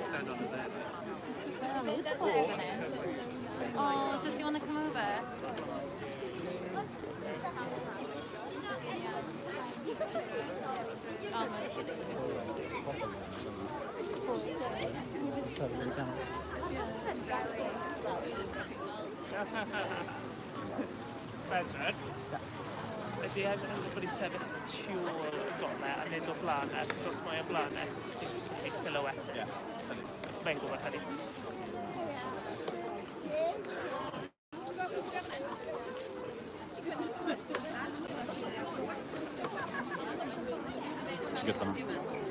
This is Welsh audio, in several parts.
Stand on it there. Oh, does he want to come over? Oh, my goodness. Bedr. Ydy e'n bod i sefyll tu ôl y golau a nid o blaen e, achos os mae o blaen e, ti'n jyst yn cael silhouette. Yeah. Mae'n gwybod hynny. Ti'n gyda nhw?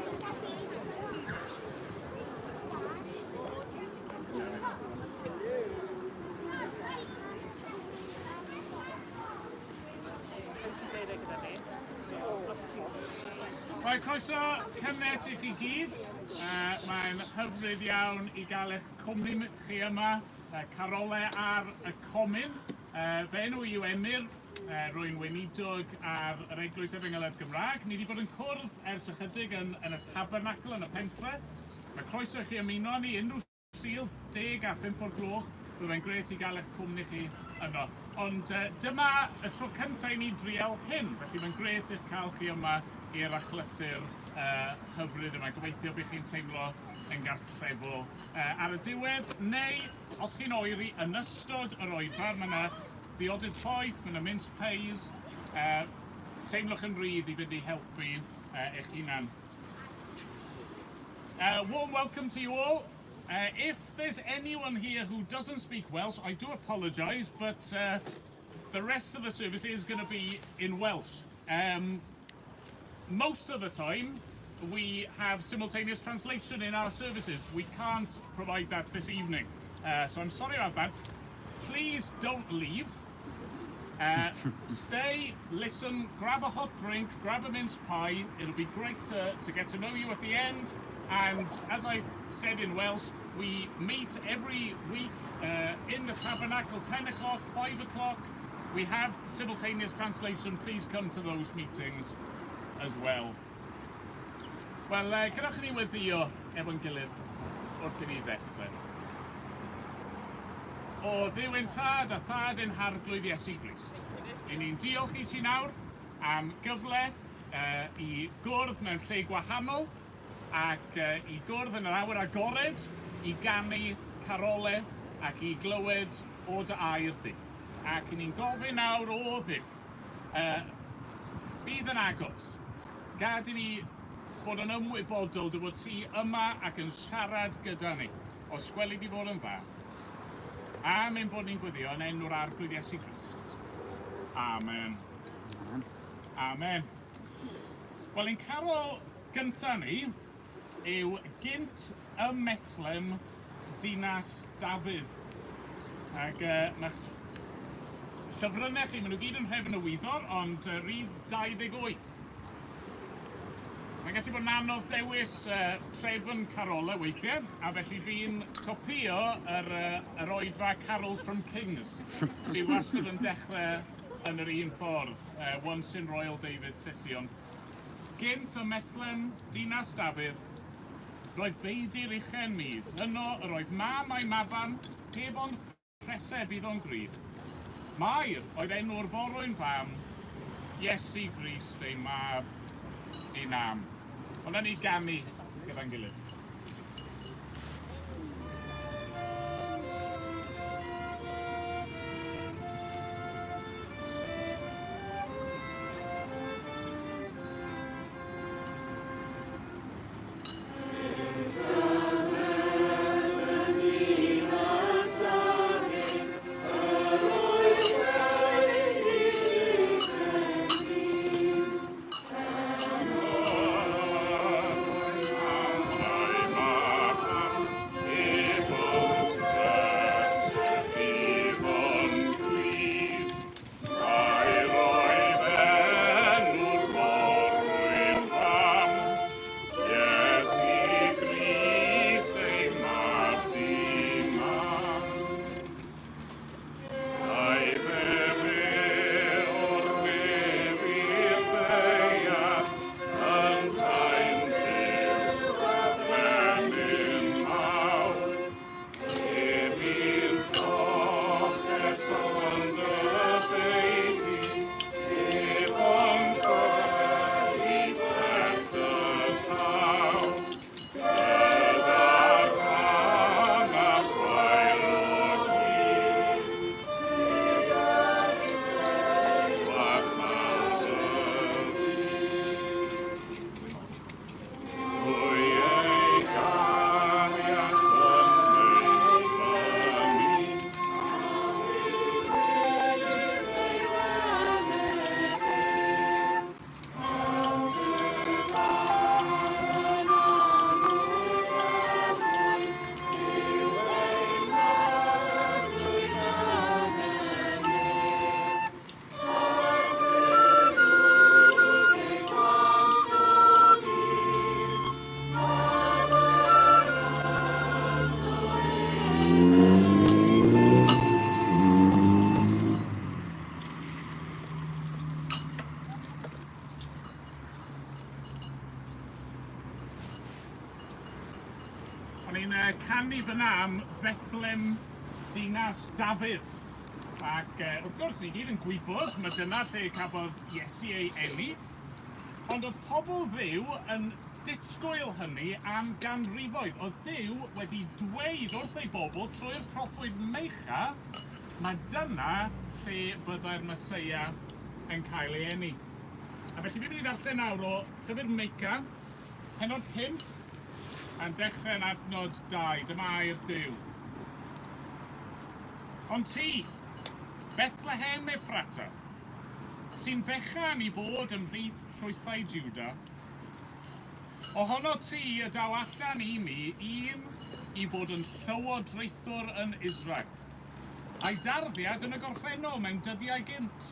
Wel, croeso cynnes i chi gyd. Uh, Mae'n hyfryd iawn i gael eich cwmni chi yma, uh, carole ar y comin. Uh, fy enw i yw Emyr, uh, rwy'n weinidog ar yr Eglwys Efengylaidd Gymraeg. Ni wedi bod yn cwrdd ers ychydig yn, yn y tabernacl yn y pentre. Mae croeso i chi ymuno â ni unrhyw Sul, 10 a 5 o'r gloch. Byddai'n grêt i gael eich cwmni chi yno. Ond uh, dyma y tro cyntaf i ni drial hyn, felly mae'n grêt eich cael chi yma i'r achlysur uh, hyfryd yma. Gobeithio bydd chi'n teimlo yn gartrefol uh, ar y diwedd, neu os chi'n oeri yn ystod yr oedfa, mae yna ddiodydd poeth, mae yna mince pies, uh, teimlwch yn rhydd i fynd i helpu eich hunan. Warm welcome to you all. If there's anyone here who doesn't speak Welsh, I do apologise, but the rest of the service is going to be in Welsh. Most of the time, we have simultaneous translation in our services. We can't provide that this evening. So I'm sorry about that. Please don't leave. Stay, listen, grab a hot drink, grab a mince pie. It'll be great to get to know you at the end. And as I said in Welsh, we meet every week in the tabernacle, 10 o'clock, 5 o'clock. We have simultaneous translation. Please come to those meetings as well. Wel, gadewch i ni weddio efo'n gilydd wrth i ni ddechrau. O Dduw ein tad a thad ein harglwydd Iesu Grist. I ni'n diolch i ti nawr am gyfle i gwrdd mewn lle gwahanol ac i gwrdd yn yr awyr agored, i ganu carole ac i glywed o dy air di. Ac i ni'n gofyn nawr o Dduw, bydd yn agos. Gad i ni fod yn ymwybodol dy fod ti yma ac yn siarad gyda ni. Os gweli di fod yn dda. Am ein bod ni'n gweddio yn enw'r Arglwydd Iesu Grist. Amen. Amen. Wel, ein carol gyntaf ni yw "Gynt ym Methlem, Dinas Dafydd". Ac mae'ch llyfrynnau chi, maen nhw gyd yn nhrefn y wyddor, ond rhif 28. Mae'n gallu bod yn anodd dewis trefn carolau weithiau, a felly fi'n copio yr oedfa Carols from Kings, sydd wastad yn dechrau yn yr un ffordd, "Once in Royal David City". Ond gynt ym Methlem, dinas Dafydd, roedd beudy'r uchen mud. Yno yr oedd mam a'i maban, heb ond preseb iddo'n grud. Mair oedd enw'r forwyn fam, Iesu Grist ei mab di-nam. Ond ni ganu gyda'n gilydd. O'n i'n canu fyna am Fethlem Dinas Dafydd. Ac wrth gwrs, ni gyd yn gwybod, mae dyna lle cafodd Iesu ei eni. Ond oedd pobl Dduw yn disgwyl hynny am ganrifoedd. Oedd Duw wedi dweud wrth ei bobl trwy'r proffwyd Meicha, mae dyna lle fyddai'r Meseia yn cael ei eni. A felly fi'n mynd i ddarllen nawr o llyfr Meica, Pennod 5, a'n dechrau yn adnod 2. Dyma air Duw. Ond ti, Bethlehem Ephrata, sy'n fechan i fod ymhlith llwythau Juda, ohono ti y daw allan i mi un i fod yn llywodraethwr yn Israel, a'i darddiad yn y gorffennol mewn dyddiau gynt.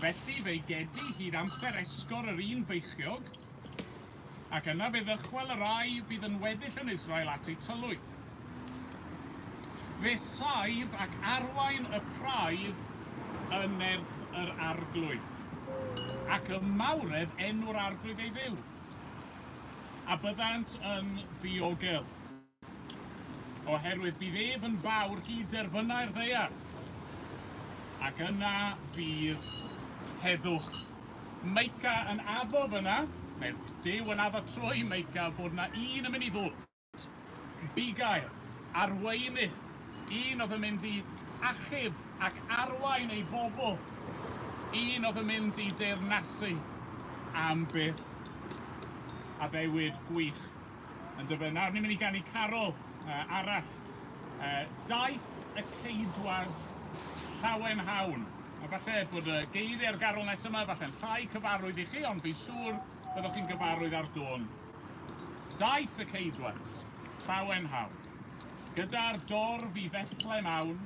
Felly fe'i gedi hyd amser esgor yr un feichiog, ac yna fe ddychwel y rai fydd yn weddill yn Israel at eu tylwyth. Fe saif ac arwain y praidd yn nerth yr Arglwydd, ac ym mawredd enw'r Arglwydd ei Dduw, a byddant yn ddiogel. Oherwydd bydd ef yn fawr hyd derfynau'r ddaear, ac yna fydd heddwch. Meica yn addo fyna, neu Duw yn addo trwy Meica fod yna un yn mynd i ddod. Bugail, arweinydd, un oedd yn mynd i achub ac arwain ei bobl, un oedd yn mynd i deyrnasu am byth. Addewid gwych. Yndyfe? Nawr ni'n mynd i ganu carol arall. Daeth y ceidwad llawen hawn. A falle bod y geiriau'r garol nes yma falle'n llai cyfarwydd i chi, ond fi'n siŵr byddwch chi'n gyfarwydd â'r dôn. Daeth y ceidwad llawen hawn. Gyda'r dorf i Fethlem awn,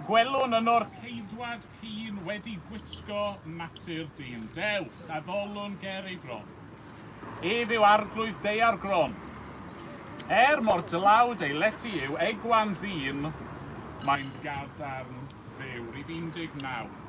Gwelwn yno'r ceidwad cyn wedi gwisgo natur dyn. Dewch, addolwn ger ei fron. Ef yw arglwydd daear gron. Er mor dlawd ei lety yw egwan ddyn, mae'n gadarn Dduw. Rhif 19.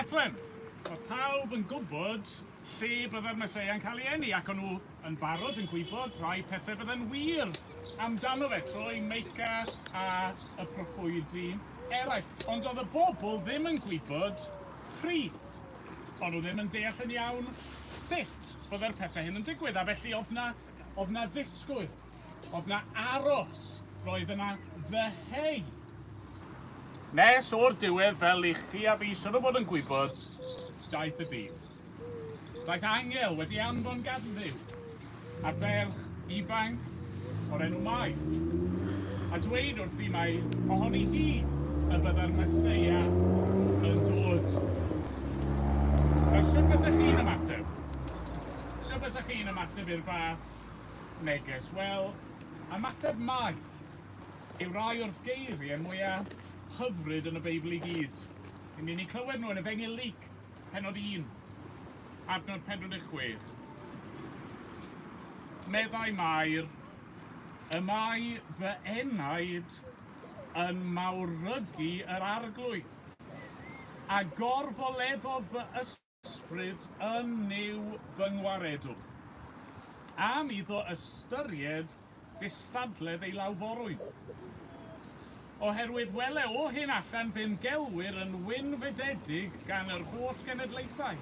Bethlehem. Oedd pawb yn gwybod lle byddai'r Meseia yn cael ei eni, ac o'n nhw yn barod yn gwybod rhai pethau fydde'n wir amdano fe trwy Meica a y proffwydi eraill. Ond oedd y bobl ddim yn gwybod pryd. O'n nhw ddim yn deall yn iawn sut byddai'r pethau hyn yn digwydd, a felly oedd 'na, oedd 'na ddisgwyl, oedd 'na aros, roedd yna ddyheu. Nes o'r diwedd, fel i chi a fi siwr o fod yn gwybod, daeth y dydd. Daeth angel wedi anfon gan Dduw ar ferch ifanc o'r enw Mai, a dweud wrthi mai ohoni hi y byddai'r Meseia yn dod. Nawr, sut bysech chi'n ymateb? Sut bysech chi'n ymateb i'r fath neges? Wel, ymateb Mai yw rai o'r geiriau mwyaf hyfryd yn y Beibl i gyd. Ni'n mynd i clywed nhw yn Efengyl Luc, Pennod 1, adnod 46. Meddai Mair, y mae fy enaid yn mawrygu yr Arglwydd, a gorfoleddodd fy ysbryd yn Nuw fy ngwaredwr, am iddo ystyried distadledd ei lawforwyn. Oherwydd wele o hyn allan fe'm gelwir yn wynfydedig gan yr holl genedlaethau.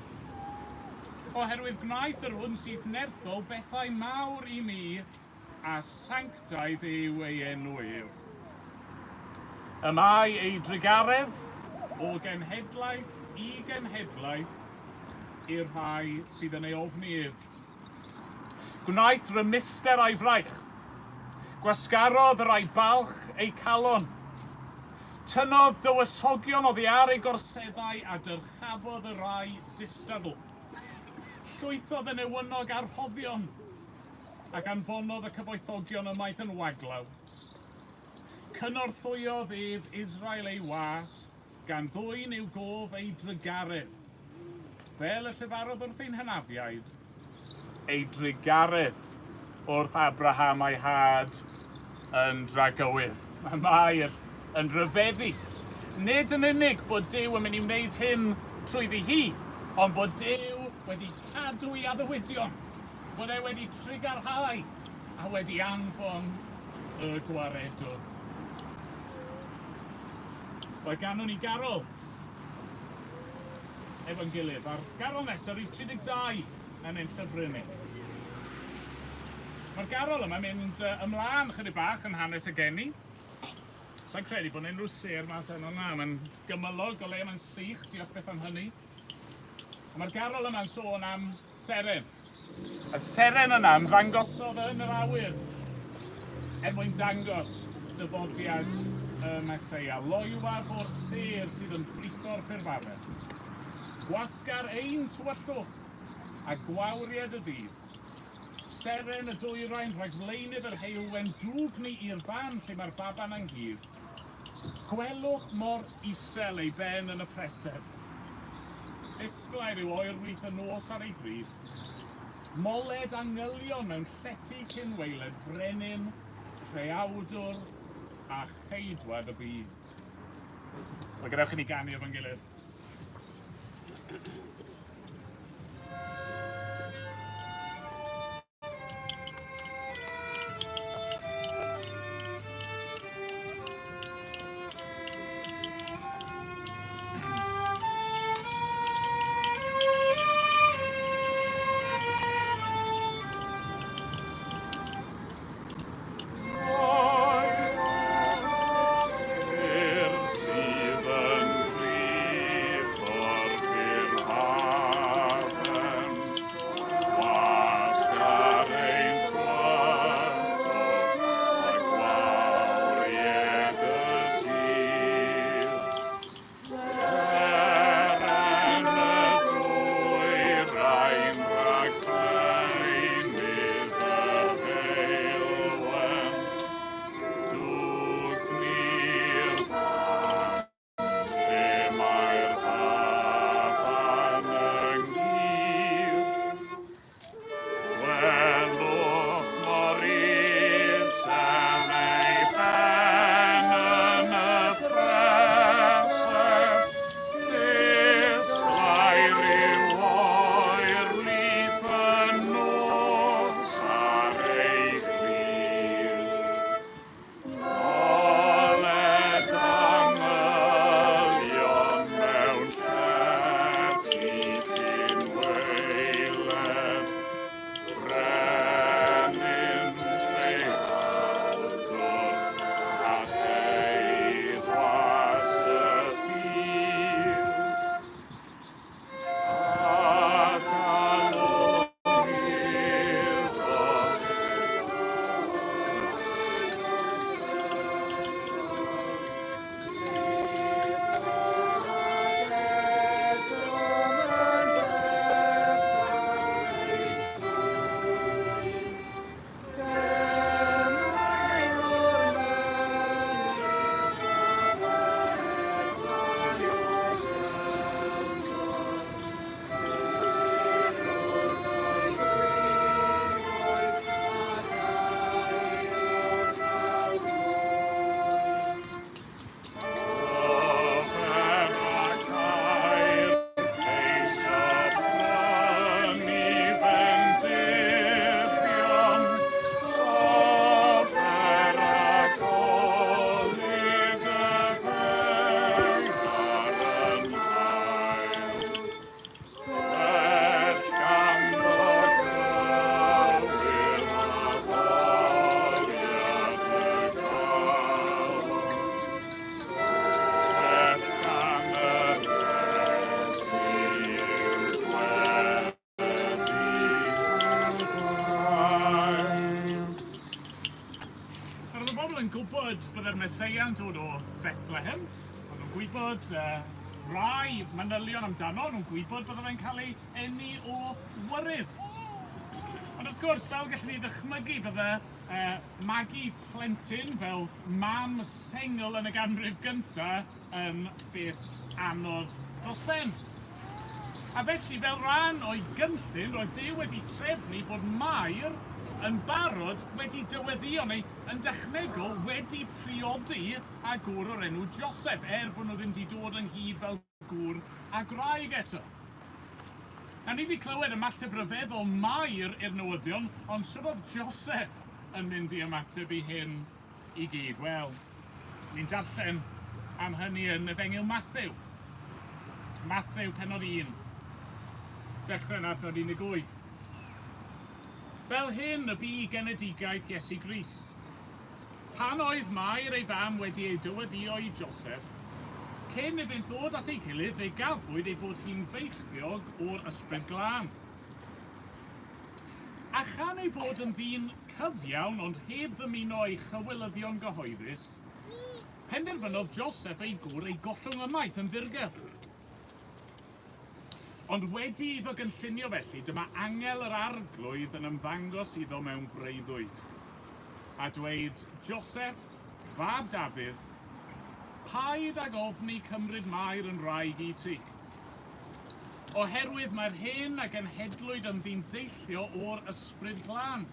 Oherwydd gwnaeth yr hwn sydd nerthol bethau mawr i mi, a sanctaidd yw ei enw ef. Y mae ei drugaredd o genhedlaeth i genhedlaeth i'r rhai sydd yn ei ofni ef. Gwnaeth rymuster a'i fraich. Gwasgarodd yr ai balch eu calon. Tynnodd dywysogion oddi ar eu gorseddau a dyrchafodd y rhai distadl. Llwythodd y newynog a'r rhoddion, ac anfonodd y cyfoethogion ymaith yn waglaw. Cynorthwyodd ef Israel ei was, gan ddwyn i'w gof ei drugaredd, fel y llefarodd wrth ein hynafiaid, ei drugaredd wrth Abraham a'i had yn dragywydd. Mae Mair yn rhyfeddu, nid yn unig bod Duw yn mynd i wneud hyn trwyddi hi, ond bod Duw wedi cadw ei addewidion, bod e wedi trugarhau a wedi anfon y gwaredwr. Wel, ganwn ni garol efo'n gilydd, a'r garol nesaf rhif 32 yn ein llyfryn ni. Mae'r garol yma'n mynd ymlaen chydig bach yn hanes y geni. Sa'n credu bod unrhyw sêr mas heno na, mae'n gymylog o le mae'n sych, diolch beth am hynny. A mae'r garol yma'n sôn am seren. Y seren yna ymddangosodd yn yr awyr er mwyn dangos dyfodiad y Meseia. Loywaf o'r sêr sydd yn britho'r ffurfafen. Gwasgar ein tywyllwch a gwawried y dydd. Seren y dwyrain rhagflaenydd yr heulwen dwg ni i'r fan lle mae'r baban ynghyd. Gwelwch mor isel ei ben yn y preseb. Disglair yw oerwith y nos ar ei bryd. Moled angylion mewn llety cyn waeled frenin, creawdwr a cheidwad y byd. Wel, gadewch i ni ganu efo'n gilydd. y Meseia'n dod o Bethlehem. O'n nhw'n gwybod rai manylion amdano, nhw'n gwybod bydde fe'n cael ei eni o wyryf. Ond wrth gwrs, fel gallwn ni ddychmygu, bydde magu plentyn fel mam sengl yn y ganrif gyntaf yn beth anodd dros ben. A felly, fel rhan o'i gynllun, roedd Duw wedi trefnu bod Mair yn barod wedi dyweddïo, neu yn dechnegol wedi priodi â gŵr o'r enw Joseph, er bod nhw ddim wedi dod ynghyd fel gŵr a gwraig eto. Nawr, ni wedi clywed ymateb ryfeddol Mair i'r newyddion, ond shwt oedd Joseph yn mynd i ymateb i hyn i gyd? Wel, ni'n darllen am hynny yn Efengyl Mathew. Mathew pennod 1, dechrau yn adnod 18. Fel hyn y bu genedigaeth Iesu Grist. Pan oedd Mair ei fam wedi ei dyweddïo i Joseph, cyn iddynt ddod at ei gilydd fe gafwyd ei bod hi'n feichiog o'r Ysbryd Glân. A chan ei fod yn ddyn cyfiawn ond heb ddymuno ei chywilyddion gyhoeddus, penderfynodd Joseph ei gŵr ei gollwng ymaith yn ddirgel. Ond wedi iddo gynllunio felly, dyma angel yr Arglwydd yn ymddangos iddo mewn breuddwyd, a dweud, Joseph, fab Dafydd, paid ag ofni cymryd Mair yn wraig i ti. Oherwydd mae'r hyn a genhedlwyd ynddi'n deillio o'r Ysbryd Glân.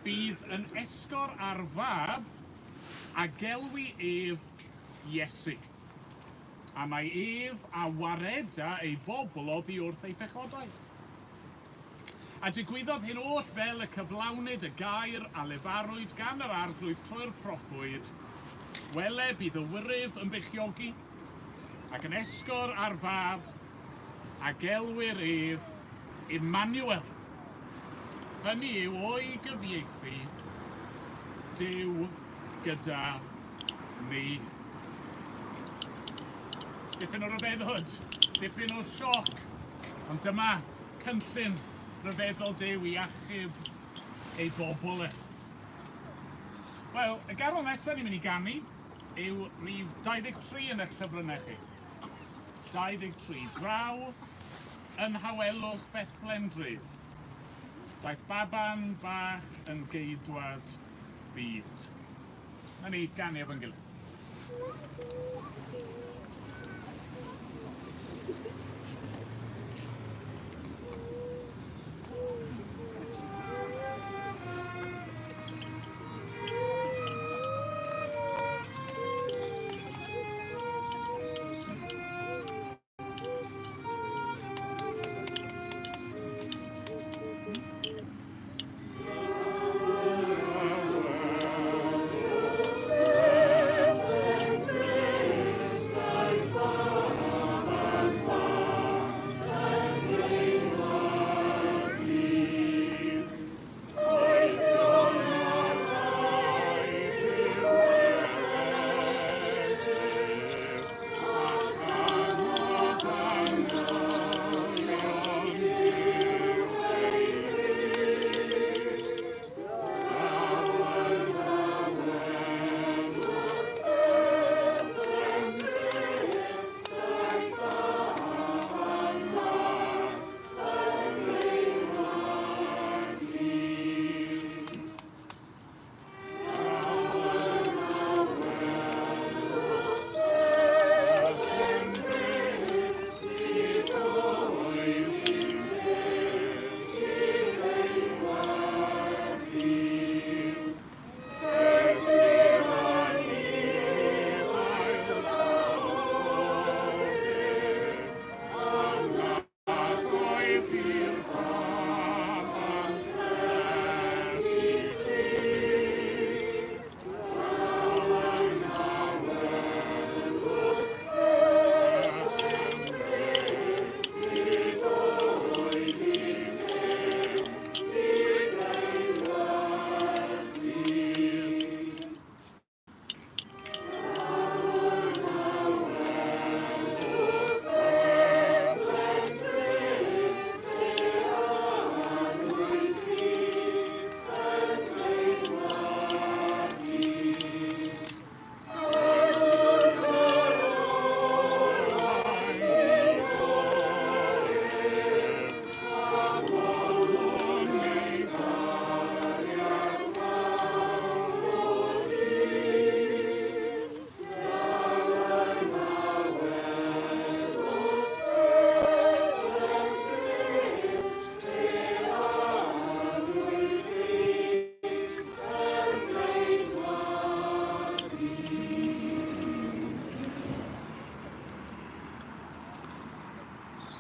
Bydd yn esgor ar fab, a gelwi ef Iesu. A mae ef a wareda ei bobl oddi wrth eu pechodau. A digwyddodd hyn oll fel y cyflawnid y gair a lefarwyd gan yr Arglwydd trwy'r proffwyd, Wele, bydd y wyryf yn beichiogi, ac yn esgor ar fab, a gelwir ef Immanuel. Hynny yw, o'i gyfieithu, Duw gyda ni. Dipyn o ryfeddod, dipyn o sioc, ond dyma cynllun ryfeddol Duw i achub ei bobl e. Wel, y garol nesaf ni'n mynd i ganu yw rhif 23 yn eich llyfrynnau chi. 23. Draw yn nhawelwch Bethlehem dref. Daeth baban bach yn geidwad byd. Na ni ganu efo'n gilydd.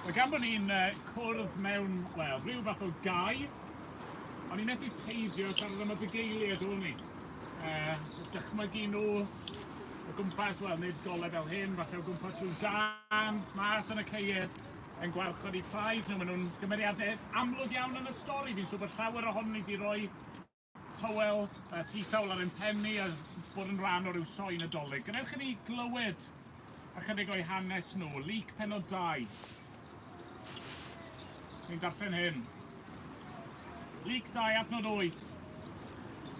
Wel, gan bod ni'n uh, cwrdd mewn, wel, rhyw fath o gau, o'n i'n methu peidio siarad am y bugeiliaid o'n i. Uh, dychmygu nhw o gwmpas, wel, nid golau fel hyn, falle o gwmpas rhyw dan, mas yn y ceie, yn gwarchod eu praidd nhw. Maen nhw'n gymeriadau amlwg iawn yn y stori. Fi'n siŵr bod llawer ohonon ni wedi rhoi tywel, uh, tea towel ar ein pen ni a bod yn rhan o ryw sioe Nadolig. Gadewch i ni glywed ychydig o'i hanes nhw. Luc penod 2. Ni'n darllen hyn. Luc 2 adnod 8.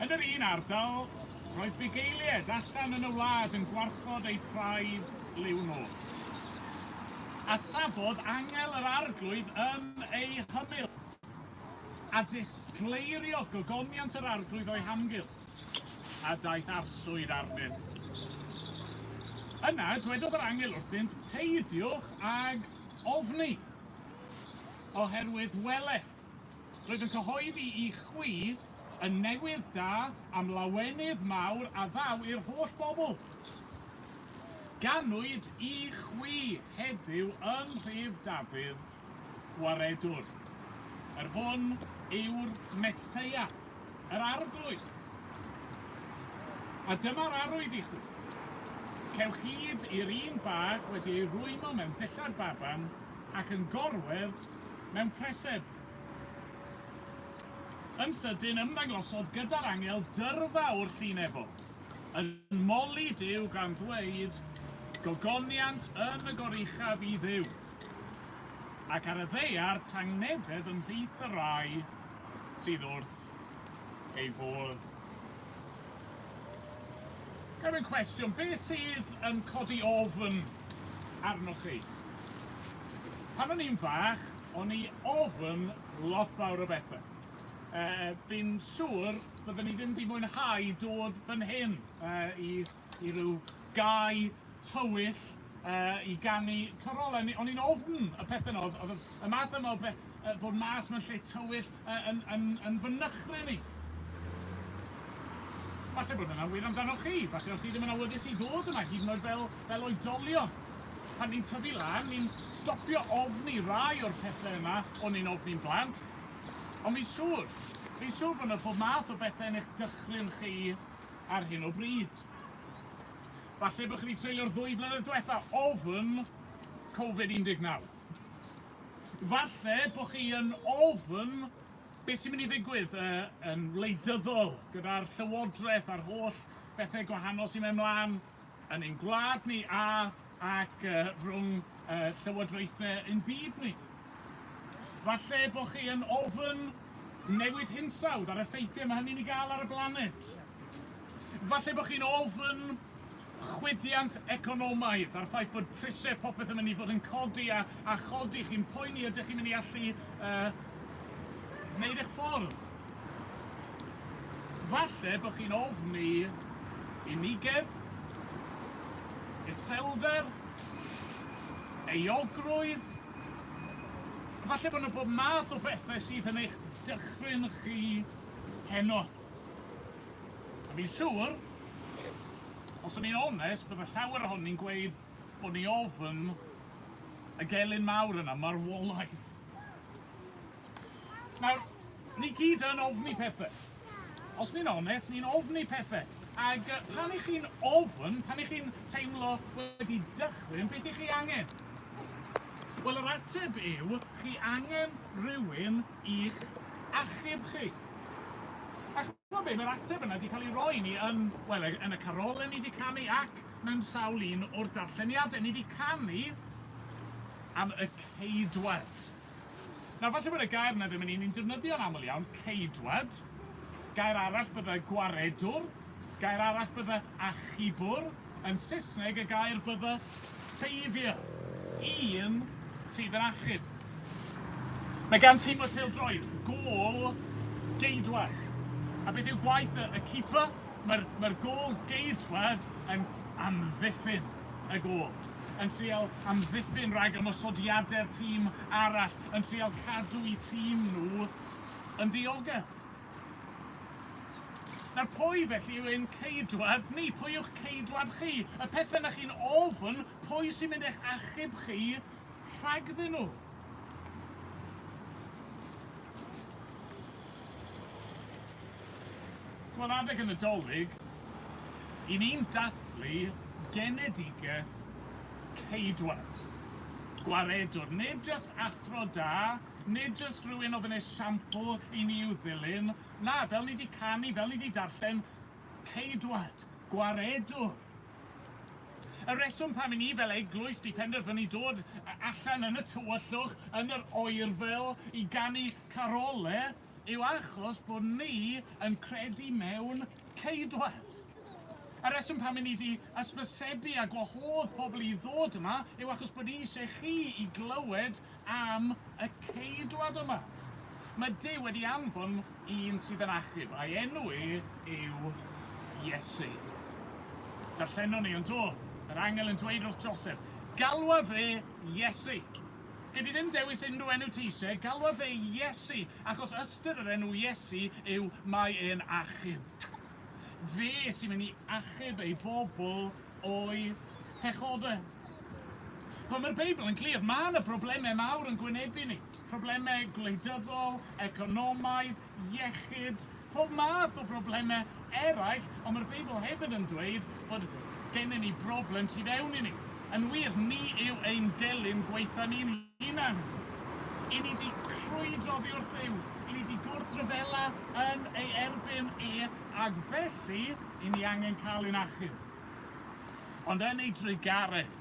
Yn yr un ardal, roedd bugeiliaid allan yn y wlad yn gwarchod eu praidd liw nos. A safodd angel yr arglwydd yn eu hymyl. A disgleiriodd gogoniant yr Arglwydd o'i hamgylch, a daeth arswyd arnynt. Yna dwedodd yr angel wrthynt, Peidiwch ag ofni, oherwydd wele, rwyf yn cyhoeddi i chwi y newydd da am lawenydd mawr a ddaw i'r holl bobl. Ganwyd i chwi heddiw yn nhref Dafydd Gwaredwr. Yr hwn yw'r Meseia, yr Arglwydd. A dyma'r arwydd i chwi. Cewch hyd i'r un bach wedi ei rwymo mewn dillad baban ac yn gorwedd mewn preseb. Yn sydyn ymddangosodd gyda'r angel dyrfa o'r llun efo, yn moli Duw gan ddweud, Gogoniant yn y goruchaf i Dduw. Ac ar y ddaear tangnefedd ymhlith y rhai sydd wrth ei fodd. Gofyn cwestiwn, beth sydd yn codi ofn arnoch chi? Pan o'n i'n fach, o'n i ofn lot fawr o bethau. Uh, fi'n siŵr byddwn i ddim wedi mwynhau dod fan hyn uh, i, i ryw gae tywyll uh, i ganu carolau. O'n i'n ofn y pethau yna, oedd, oedd y math yma o beth, uh, bod mas mewn lle tywyll uh, yn, yn, yn fy nychryn i. Falle bod yna'n wir amdano chi, falle o'ch chi ddim yn awyddus i ddod yma, hyd yn oed fel, fel oedolion. Pan ni'n tyfu lan, ni'n stopio ofni rai o'r pethau yma o'n ni'n ofni'n blant. Ond fi'n siŵr, fi'n siŵr bod yna pob math o bethau yn eich dychryn chi ar hyn o bryd. Falle bod chi wedi treulio'r ddwy flynedd diwetha ofn Covid-19. Falle bod chi yn ofn beth sy'n mynd i ddigwydd uh, yn wleidyddol gyda'r llywodraeth a'r holl bethau gwahanol sy'n mynd mlaen yn ein gwlad ni a ac uh, rhwng uh, llywodraethau ein byd ni. Falle bod chi yn ofn newid hinsawdd a'r effeithiau mae hynny'n ei gael ar y blaned. Falle bod chi'n ofn chwyddiant economaidd a'r ffaith bod prisiau popeth yn mynd i fod yn codi a, a chodi. Chi'n poeni ydych chi'n mynd i allu uh, wneud eich ffordd. Falle bod chi'n ofni unigedd, iselder, euogrwydd. Falle bod yna bob math o bethau sydd yn eich dychryn chi heno. A fi'n siŵr, os o'n i'n onest, bydde llawer ohon ni'n gweud bod ni ofn y gelyn mawr yna, marwolaeth. Nawr, ni gyd yn ofni pethau. Os ni'n onest, ni'n ofni pethau. Ac pan ych chi'n ofn, pan ych chi'n teimlo wedi dychryn, beth ych chi angen? Wel, yr ateb yw, chi angen rhywun i'ch achub chi. A ch'mod be, mae'r ateb yna wedi cael ei roi ni yn, wel, yn y carolau ni wedi canu ac mewn sawl un o'r darlleniadau. Ni wedi canu am y ceidwad. Nawr, falle bod y gair yna ddim yn un ni'n defnyddio'n aml iawn, ceidwad. Gair arall bydde gwaredwr. Gair arall bydde achubwr. Yn Saesneg, y gair bydde saviour. Un sydd yn achub. Mae gan tîm y pêl-droed gôl geidwad. A beth yw gwaith y, y keeper? Mae'r mae gôl geidwad yn amddiffyn y gôl. Yn trial amddiffyn rhag ymosodiadau'r tîm arall, yn trial cadw eu tîm nhw yn ddiogel. Nawr pwy felly yw ein ceidwad ni? Pwy yw'ch ceidwad chi? Y pethau na chi'n ofn, pwy sy'n mynd eich achub chi rhagddyn nhw? Wel, adeg y Nadolig, i ni'n dathlu genedigaeth ceidwad. Gwaredwr, nid jyst athro da, nid jyst rhywun oedd yn esiampl i ni i'w ddilyn, na, fel ni 'di canu, fel ni 'di darllen, ceidwad, gwaredwr. Y rheswm pam i ni fel eglwys 'di penderfynu dod allan yn y tywyllwch, yn yr oerfel, i ganu carole, yw achos bod ni yn credu mewn ceidwad. Y rheswm pam i ni 'di ysbysebu a gwahodd pobl i ddod yma yw achos bod ni eisiau chi i glywed am y ceidwad yma. Mae Duw wedi anfon un sydd yn achub, a'i enw e yw Iesu. Darllenon ni, ond do, yr angel yn dweud wrth Joseph, galwa fe Iesu. Gei di ddim dewis unrhyw enw ti eisiau, galwa fe Iesu, achos ystyr yr enw Iesu yw mae e'n achub. Fe sy'n mynd i achub ei bobl o'i pechodau. Wel, mae'r Beibl yn glir, mae yna broblemau mawr yn gwynebu ni. Problemau gwleidyddol, economaidd, iechyd, pob math o broblemau eraill, ond mae'r Beibl hefyd yn dweud bod gennym ni broblem tu fewn i ni. Yn wir, ni yw ein gelyn gwaetha ni'n hunan. I ni 'di crwydro oddi wrth Dduw, i ni 'di gwrthryfela yn ei erbyn e, ac felly i ni angen cael ein achub. Ond yn ei drugaredd,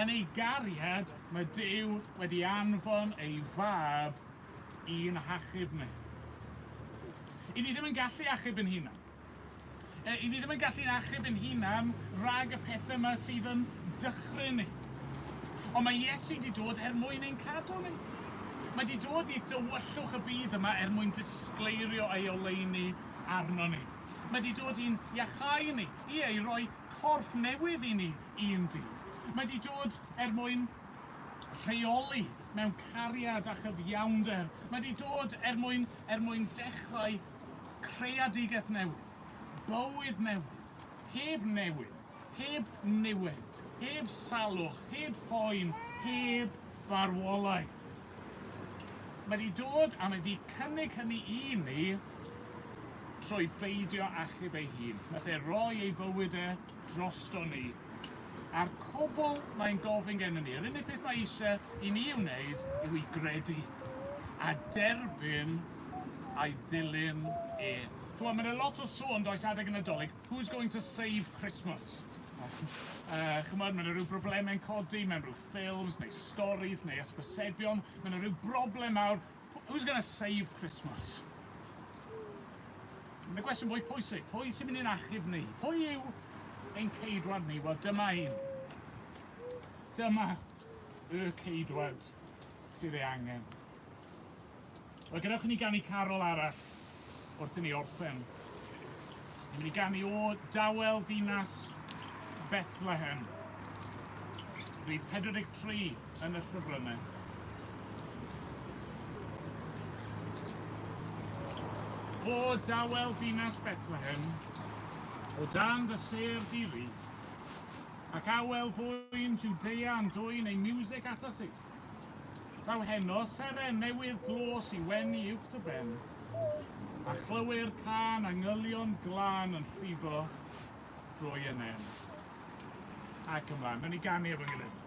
yn ei gariad, mae Duw wedi anfon ei fab i'n hachub ni. I ni ddim yn gallu achub ein hunan. I ni ddim yn gallu'n achub ein hunan rhag y pethau yma sydd yn dychryn ni. Ond mae Iesu wedi dod er mwyn ein cadw ni. Mae wedi dod i dywyllwch y byd yma er mwyn disgleirio ei oleuni arno ni. Mae wedi dod i'n iachau ni, ie, i roi corff newydd i ni un dydd. Mae wedi dod er mwyn rheoli mewn cariad a chyfiawnder. Mae wedi dod er mwyn, er mwyn dechrau creadigaeth newydd, bywyd newydd, heb newid, heb niwed, heb salwch, heb poen, heb farwolaeth. Mae wedi dod a mae wedi cynnig hynny i ni trwy beidio achub ei hun. Nath e roi ei fywyd e drosto ni. A'r cwbl mae'n gofyn gennym ni, yr unig peth mae eisiau i ni wneud yw i gredu a derbyn a'i ddilyn e. Chymod, mae 'na lot o sôn does adeg y Nadolig, who's going to save Christmas? Chymod, mae 'na rhyw broblemau'n codi mewn rhyw ffilms neu storis neu ysbysebion, mae 'na rhyw broblem mawr, who's going to save Christmas? Mae'n gwestiwn mwy pwysig, pwy sy'n mynd i'n achub ni? Pwy yw ein ceidwad ni? Wel, dyma un. Dyma y ceidwad sydd ei angen. Wel, gadewch i ni ganu carol arall wrth i ni orffen. Ni'n mynd i ganu o dawel ddinas Bethlehem. Rhif 43 yn y llyfrynnau. O dawel ddinas Bethlehem, o dan dy sêr di-ri, ac awel fwyn Jwdea yn dwyn ei miwsig atat ti. Daw heno seren newydd glos i wenu uwch dy ben, a chlywir cân angylion glân yn llifo drwy y nen. Ac ymlaen, nawn ni ganu efo'n gilydd.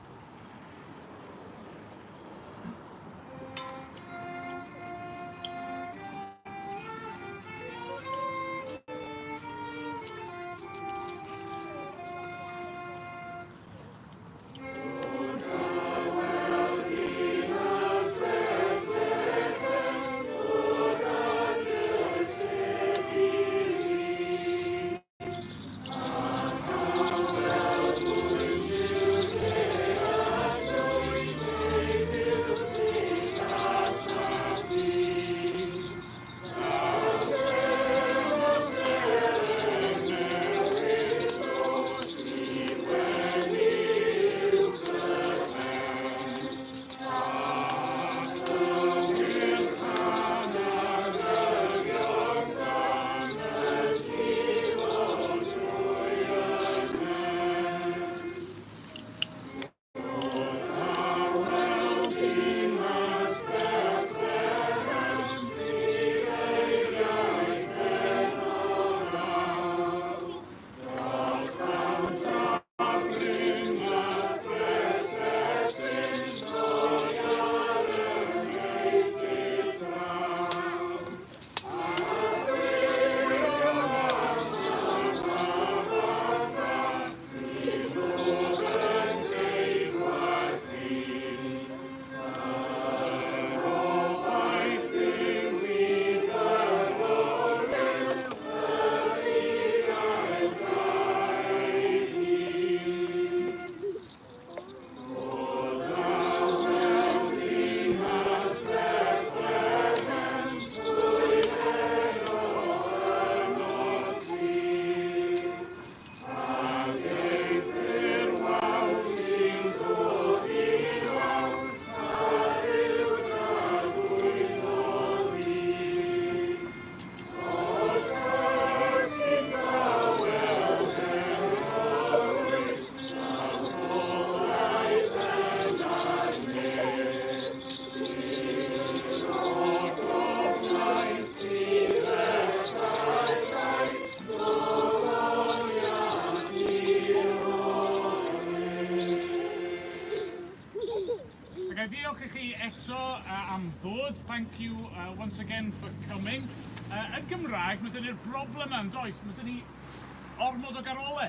Ga i ddiolch i chi eto am ddod. Thank you once again for coming. Yn Gymraeg, mae dyn ni'r broblem yma, yn does? Mae dyn ni ormod o garolau.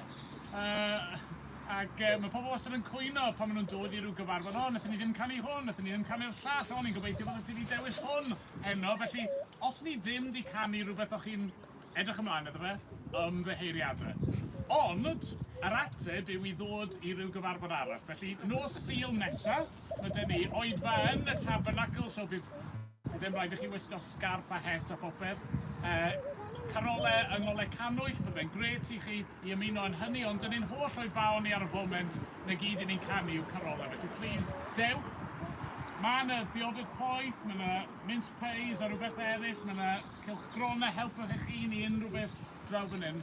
Ac mae pobl wastad yn cwyno pan maen nhw'n dod i ryw gyfarfod, o, wnaethon ni ddim canu hwn, wnaethon ni ddim canu'r llall, o, ni'n gobeithio bod ti wedi dewis hwn heno. Felly, os ni ddim wedi canu rhywbeth o'ch chi'n edrych ymlaen iddo fe, ymddiheuriadau. Ond, yr ateb yw i ddod i ryw gyfarfod arall. Felly, nos Sul nesaf, mae dyn ni oedfa yn y Tabernacl, so bydd ddim rhaid i chi wisgo sgarff a het a phopeth. Carole yng Ngolau Cannwyll, bydde'n grêt i chi i ymuno yn hynny, ond dyn ni'n holl oedfaon ni ar y foment, na gyd i ni'n canu yw carolau. Felly, please, dewch. Mae yna ddiodydd poeth, mae yna mince pies a rhywbeth eraill, mae yna cylchgronau helpu eich hun i unrhyw beth draw fan hyn.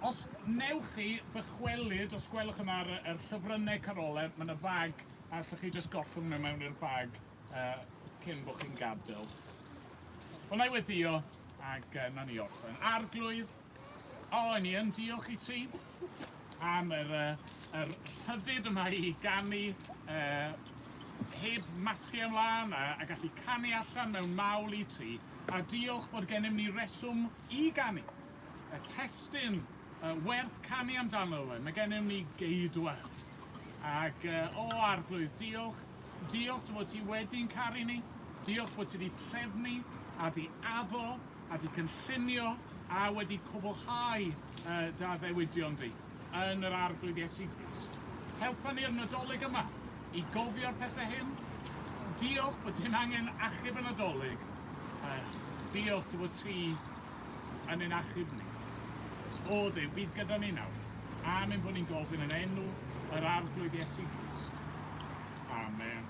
Os newch chi ddychwelyd, os gwelwch yna ar y llyfrynnau carolau, mae yna fag a allwch chi jyst gollwng nhw mewn i'r bag cyn bod chi'n gadael. Wel, na i weddio ac na ni orffen. Arglwydd, o, ni yn diolch i ti am yr, yr rhyddid yma i ganu heb masgiau ymlaen a gallu canu allan mewn mawl i ti. A diolch bod gennym ni reswm i ganu. Y testun werth canu amdano fe. Mae gennym ni geidwad. Ac, o Arglwydd, diolch. Diolch dy fod ti wedi'n caru ni. Diolch bod ti wedi trefnu a di addo a di cynllunio a wedi cwblhau dy addewidion di yn yr Arglwydd Iesu Grist. Helpa ni'r Nadolig yma i gofio'r pethau hyn. Diolch bod dim angen achub y Nadolig. Diolch dy fod ti yn ein achub ni. O Dduw, bydd gyda ni nawr. Am ein bod ni'n gofyn yn enw yr Arglwydd Iesu Grist. Amen.